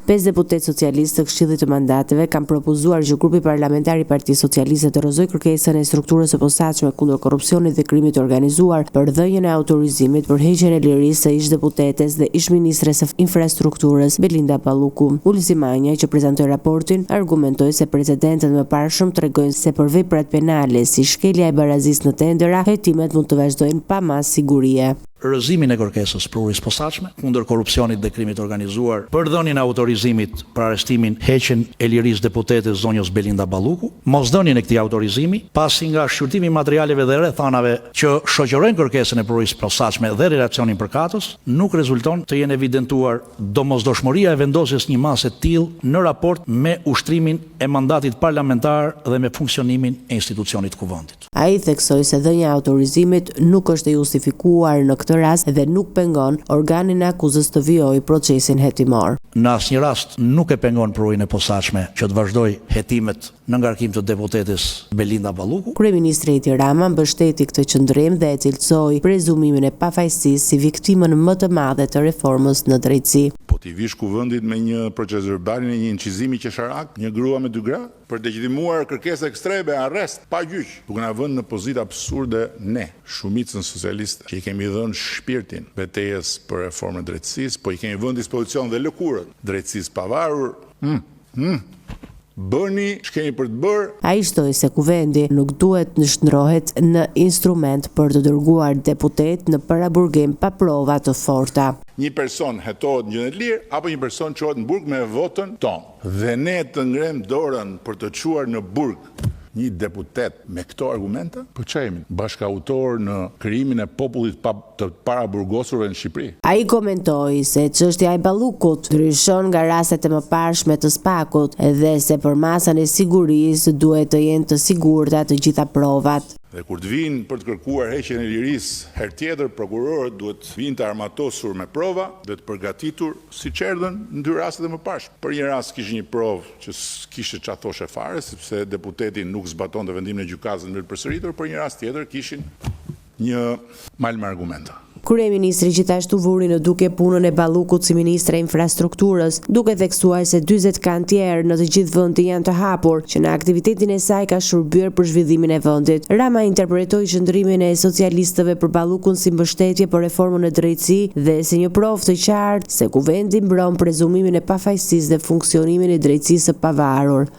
Pesë deputetë socialistë të Këshillit të Mandateve kanë propozuar që Grupi Parlamentar i Partisë Socialiste të rrëzojë kërkesën e Strukturës së Posaçme kundër Korrupsionit dhe Krimit të Organizuar për dhënien e autorizimit për heqjen e lirisë së ish-deputetes dhe ish-ministres së Infrastrukturës, Belinda Balluku. Ulsi Manja, që prezantoi raportin, argumentoi se precedentët e mëparshëm tregojnë se për veprat penale si shkelja e barazisë në tendera, hetimet mund të vazhdojnë pa masë sigurie. Rrëzimin e kërkesës së Prokurorisë së Posaçme kundër korrupsionit dhe krimit të organizuar për dhënien e autorizimit për arrestimin, heqjen e lirisë deputetes zonjës Belinda Balluku, mosdhënien e këtij autorizimi, pasi nga shqyrtimi i materialeve dhe rrethanave që shoqërojnë kërkesën e Prokurorisë së Posaçme dhe relacionin përkatës, nuk rezulton të jenë evidentuar domosdoshmëria e vendosjes një mase të tillë në raport me ushtrimin e mandatit parlamentar dhe me funksionimin e institucionit të Kuvendit. Ai theksoi se dhënia e autorizimit nuk është e justifikuar në këtë rast dhe nuk pengon organin e akuzës të vijojë procesin hetimor. Në asnjë rast nuk e pengon Prokurorinë e Posaçme që të vazhdojë hetimet në ngarkim të deputetes Belinda Balluku. Kryeministri Edi Rama mbështeti këtë qëndrim dhe e cilësoi prezumimin e pafajësisë si viktimën më të madhe të reformës në drejtësi. Po t'i vish Kuvendit me një procesverbalin e një incizimi qesharak, një grua me dy gra? Për të legjitimuar kërkesë ekstreme, arrest, pa gjyq, duke na vënë në pozitë absurde ne, shumicën socialiste, që i kemi dhënë shpirtin betejës për reformën e drejtësisë, po i kemi vënë në dispozicion dhe lëkurën drejtësisë pavarur, hum, hum, bëni ç'keni për të bërë. Ai shtoi se Kuvendi nuk duhet të shndërrohet në instrument për të dërguar deputetë në paraburgim pa prova të forta. Një person hetohet në gjendje të lirë apo një person çohet në burg me votën tonë. Dhe ne të ngremë dorën për të çuar në burg një deputet me këto argumenta? Po ça jemi? Bashkautorë në krijimin e popullit pa të paraburgosurve në Shqipëri? Ai komentoi se çështja e Ballukut ndryshon nga rastet e mëparshme të SPAK-ut dhe se për masën e sigurisë duhet të jenë të sigurta të gjitha provat. Dhe kur të vijnë për të kërkuar heqjen e lirisë herë tjetër, prokurorët duhet të vijnë të armatosur me prova dhe të përgatitur siç erdhën në dy rastet e mëparshme. Për një rast kishin një provë që s'kishte ça thoshe fare, sepse deputeti nuk zbatonte vendimin e gjykatës në mënyrë të përsëritur, për një rast tjetër kishin një mal me argumenta. Kryeministri gjithashtu vuri në dukje punën e Ballukut si ministre e Infrastrukturës, duke theksuar se 40 kantierë në të gjithë vendin janë të hapur, që në aktivitetin e saj ka shërbyer për zhvillimin e vendit. Rama interpretoi qëndrimin e socialistëve për Ballukun si mbështetje për reformën në drejtësi dhe si një provë të qartë se Kuvendi mbron prezumimin e pafajësisë dhe funksionimin e drejtësisë së pavarur.